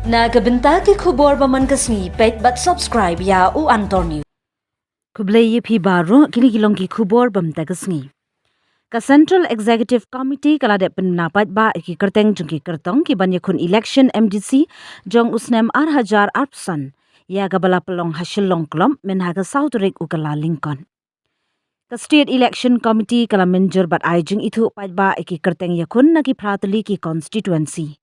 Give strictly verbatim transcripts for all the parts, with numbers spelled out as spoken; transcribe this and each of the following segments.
Na ka bynta ki khubor ba man ka sngi, peit bad subscribe ïa U Antor News. Khublei ïa phi baroh, kine ki long ki khubor ba mynta ka sngi. Ka Central Executive Committee ka la dep pynbna paidbah ïa ki kyrteng jong ki kyrtong ki ban ïakhun election M D C jong u snem ar hajar arphew san, ïa kaba la pynlong ha Shillong Club mynha ka saw tarik u Kyllalyngkot. Ka State Election Committee ka la mynjur bad ai jingithuh paidbah ïa ki kyrteng ïakhun na ki phra tylli ki constituency.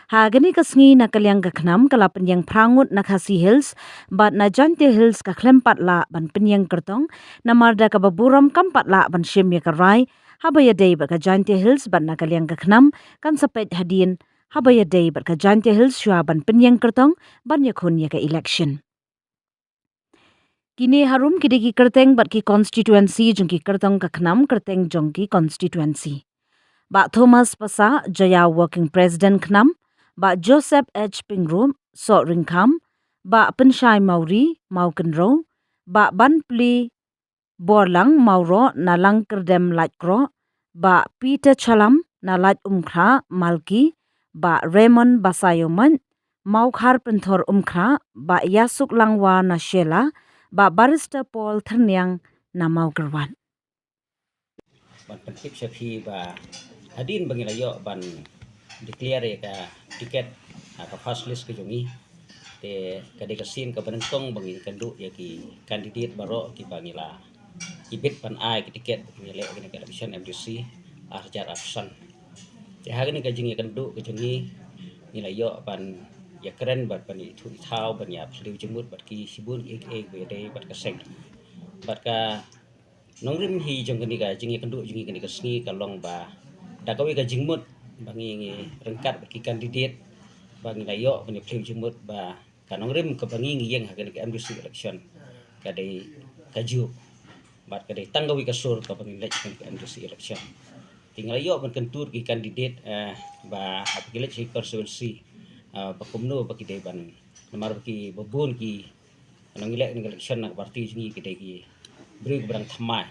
Ha kane ka sngi na ka liang ka KHNAM ka la pynïeng phra ngut na Khasi Hills bad na Jaintia Hills ka khlem pat lah ban pynïeng kyrtong, namar da kaba burom kam pat lah ban shim ïa ka rai haba ïadei bad ka Jaintia Hills, bad na ka liang ka KHNAM kan sa peit hadien haba ïadei bad ka Jaintia Hills shuwa ban pynïeng kyrtong ban ïakhun ïa ka election. Kine harum ki dei ki kyrteng bad ki constituency jong ki kyrtong ka KHNAM, kyrteng jong ki constituency: Bah Thomas Passah, Joya, Working President KHNAM; Bah Joseph H Pyngrope, Sohryngkham; Bah Pynshai Mawrie, Mawkynrew; Bah Banpli Borlang Mawroh na Langkyrdem Laitkroh; Bah Peter Challam na Laitumkhrah Malki; Bah Raymond Basaiawmoit, Mawkhar Pynthor Umkhrah; Bah Ïasuk Langwa na Shella; Bah Barrister Paul Thyrniang na Mawkyrwat. Ban pyntip sha phi ba hadien ba ngi la ïoh ban declare ïa ka ticket, ha ka first list ka jong ngi, te ka dei ka sien kaba nyngkong ba ngi kynduh ïa ki candidate baroh kiba ngi la ibit ban ai ki ticket ba kin ïaleh ïa kane ka election M D C ar hajar arphew san. Te ha kane ka jingïakynduh ka jong ngi, ngi la ïoh ban ïakren bad ban ïathuh ïathaw, ban ïaphylliew jingmut bad ki shibun kiei kiei kiba ïadei bad ka seng. Bad ka nongrim hi jong kane ka jingïakynduh jong ngi kane ka sngi ka long ba da kawei ka jingmut ba ngi, ngi ryngkat bad ki candidate ba ngi la ïoh ban ïaphylliew jingmut ba ka nongrim kaba ngi, ngi ïeng ha kane ka M D C election ka dei kajuh, bad ka dei tang kawei ka sur kaba ngin leit ha kane ka M D C election. Te ngi la ïoh ban kyntu ki candidate, eh, ba haba ki leit ha ki constituency, eh, ba kumno ba ki dei ban, namar ba kiba bun ki nongïaleh election na ka party jong ngi ki dei ki briew kiba dang thymmai.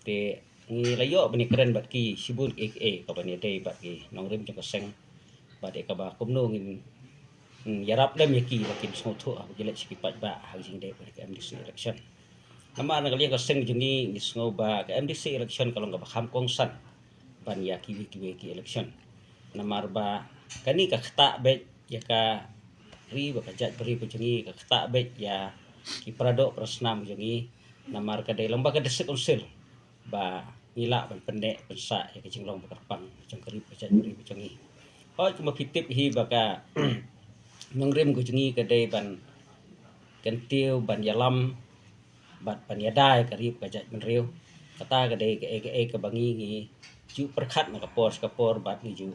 Te ngi la ïoh ban ïakren bad ki shibun kiei kiei kaba ïadei bad ki nongrim jong ka seng, bad ïa kaba kumno ngin, hmm, ïarap lem ïa ki ba kin sngewthuh haba ki leit sha ki paidbah ha ka jingdei bad ka M D C election. Namar na ka liang ka seng jong ngi, ngi sngew ba ka M D C election ka long kaba kham kongsan ban ïa kiwei kiwei ki election. Namar ba kane ka ktah beit ïa ka ri bad ka jaitbynriew ka jong ngi, ka ktah beit ïa ki paradoh parasnam jong ngi. Namar ka dei lyngba ka District Council ba ngi lah ban pynneh pynsah ïa ka jinglong ba kyrpang jong ka ri bad ka jaitbynriew ka jong ngi. Hooid, kumba phi tip hi ba ka nongrim ka jong ngi ka dei ban kyntiew, ban ïalam bad ban ïada ïa ka ri bad ka jaitbynriew. Kata ka dei kaei kaei kaba ngi, ngi ju pyrkhat na ka por sha ka por bad ngi ju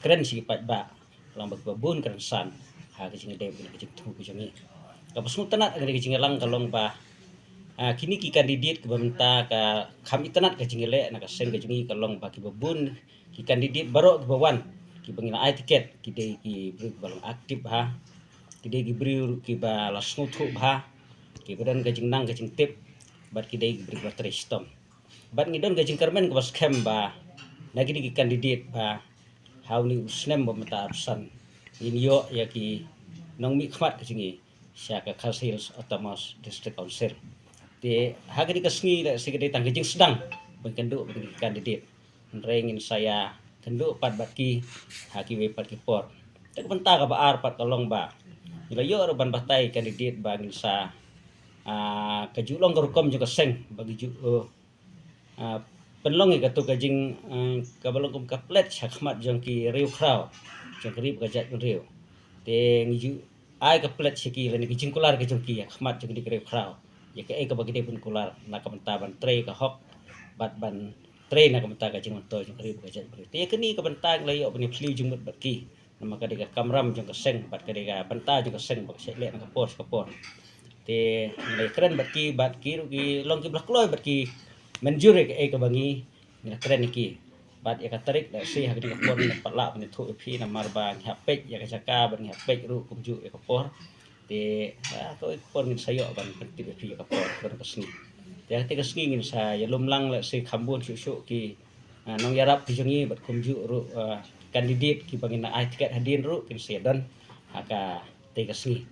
kren sha ki paidbah lyngba kiba bun ki rynsan ha ka jingïadei bad ka jingthmu ka jong ngi. Kaba sngewtynnat ha kane ka jingïalang ka long ba, ah, kine ki candidate kiba mynta ka kham itynnat ka jingïaleh na ka seng ka jong ngi ka long ba kiba bun ki candidate baroh kiba wan, kiba ngi la ai ticket, ki dei ki briew kiba long active bha, ki dei ki briew kiba la sngewthuh bha, kiba don ka jingnang ka jingtip, bad ki dei ki briew kiba trei shitom. Bad ngi don ka jingkyrmen kaba skhem ba na kine ki candidate ba ha une u snem ba mynta arphew san ngin ïoh ïa ki nongmihkhmat ka jong ngi sha ka Khasi Hills Autonomous District Council. Te ha kane ka sngi lehse ka dei tang ka jingsdang ban kynduh bad kine ki candidate. Hynrei ngin sa ïakynduh pat bad ki ha kiwei pat ki por. Te ka bynta kaba ar pat ka long ba ngi la ïoh ruh ban batai candidate ba ngin sa, ah, kajuh long ka rukom jong ka seng ba ngi ju, uh, ah, pynlong ïa kato ka jing, ah, kaba long kum ka pledge ha khmat jong ki riewkhraw jong ka ri bad ka jaitbynriew. Te ngi ju ai ka pledge sha ki lane ka jingkular ka jong ki ha khmat jong ki riewkhraw ïa kaei kaba ki dei ban kular na ka bynta ban trei ka hok bad ban trei na ka bynta ka jingmyntoi jong ka ri bad ka jaitbynriew. Te ïa kane ka bynta ngi la ïoh ban ïaphylliew jingmut bad ki. Namar ka dei ka kamram jong ka seng bad ka dei ka bynta jong ka seng ba ka shait leh na ka por sha ka por. Te ngi la kren bad ki, bad ki ruh ki long kiba la kloi bad ki mynjur ïa kaei kaba ngi, ngi la kren ïa ki. Bad ïa ka tarik lehse ha kane ka por ngin pat lah ban ïathuh ïa phi namar ba ngi hap peit ïa ka jaka bad ngi hap peit ruh kumjuh ïa ka por. Te, ah, kawei ka por ngin sa ïoh ban pyntip ïa phi ïa ka por kaba don ka sngi. Te ha kata ka sngi ngin sa ïalum lang lehse kham bun shuh shuh ki, ah, nongïarap ki jong ngi bad kumjuh ruh, ah, candidate kiba ngin ai ticket hadien ruh kin sa ïadon. Ha ka te ka sngi.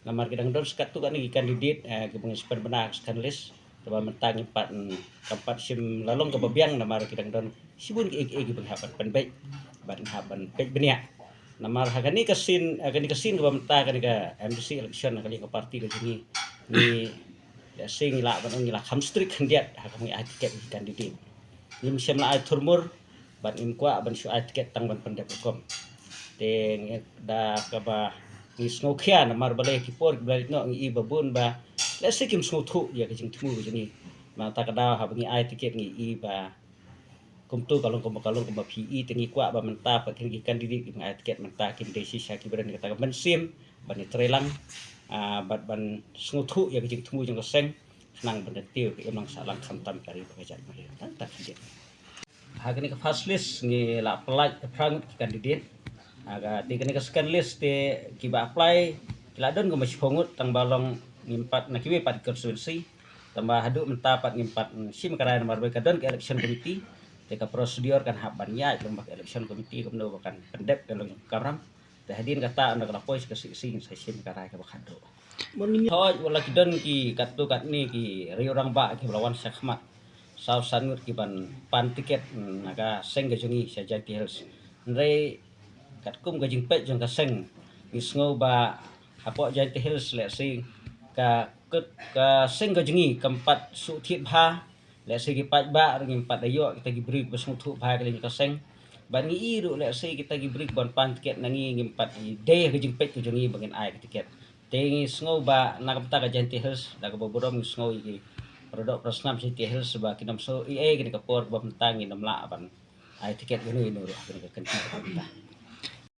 Namar ki dang don skat tu katne ki candidate, eh, ki bang spen bana skan list. Te ba mynta ngim pat, mm, kam pat shim la long kaba biang namar ki dang don shibun ki, ki, ki bang hap ban pynbeit. Ban hap ban peit bniah. Namar ha kane ka scene, eh, kane ka scene kaba mynta kane ka M D C election ha kane ka party ka jong ngi. Ngi lehse ngi lah ban ong ngi lah kham strict khyndiat ha ka ngi ai ticket ki candidate. Ngim shym la ai thurmur, bad ngim kwah ban shu ai ticket tang ban pyndep rukom. Te ngi da kaba ngi sngewkhia namar balei ki por ki ba la leit noh ngi i ba bun ba lehse kim sngewthuh ïa ka jingthmu ka jong ngi. Namar ta ka daw haba ngi ai ticket ngi i ba kumto ka long kumba ka long kumba phi i te ngi kwah ba mynta pat kine ki candidate ki ngi ai ticket mynta kim dei shisha ki ba don kata ka mynsiem ban ïatreilang, ah, bad ban sngewthuh ïa ka jingthmu jong ka seng khnang ban kyntiew ka imlang sahlang khamtam ka ri bad ka jaitbynriew. Tang ta khyndiat. Ha kane ka first list ngi la pynlait phra ngut ki candidate. Ha ka te kane ka second list te kiba apply ki la don kumba shiphew ngut tang ba long ngim pat na kiwei pat ki constituency. Tang ba haduh mynta pat ngim pat shim karai namar ba ka don ka election committee. Te ka procedure kan hap ban ïaid lyngba ka election committee kumno ba kan pyndep ka long kamram. Te hadien kata ynda ka la poi sha ka C C ngin sa shim karai kaba khadduh. Hooid, wat la ki don ki katto katne ki riew rangbah kiba la wan sha khmat. Saw san ngut ki ban pan ticket, mm, na ka seng ka jong ngi sha Jaintia Hills. Hynrei katkum ka jingpeit jong ka seng ngi sngew ba hapoh Jaintia Hills lehse ka, ka, ka seng ka jong ngi kam pat shu thied bha. Lehse ki paidbah ruh ngim pat da ïoh kita ki briew kiba sngewthuh bha ïa ka liang ka seng. Bad ngi i ruh lehse kita ki briew kiban pan ticket na ngi ngim pat i dei ha ka jingpeit ka jong ngi ba ngin ai ka ticket. Te ngi sngew ba na ka bynta ka Jaintia Hills da kaba burom ngi sngew ïa ki para doh para snam Jaintia Hills ba kin ym sngew ei ei kane ka por kaba mynta ngin ym lah ban ai ticket ïa uno uno ruh ha kane ka kynti kaba mynta.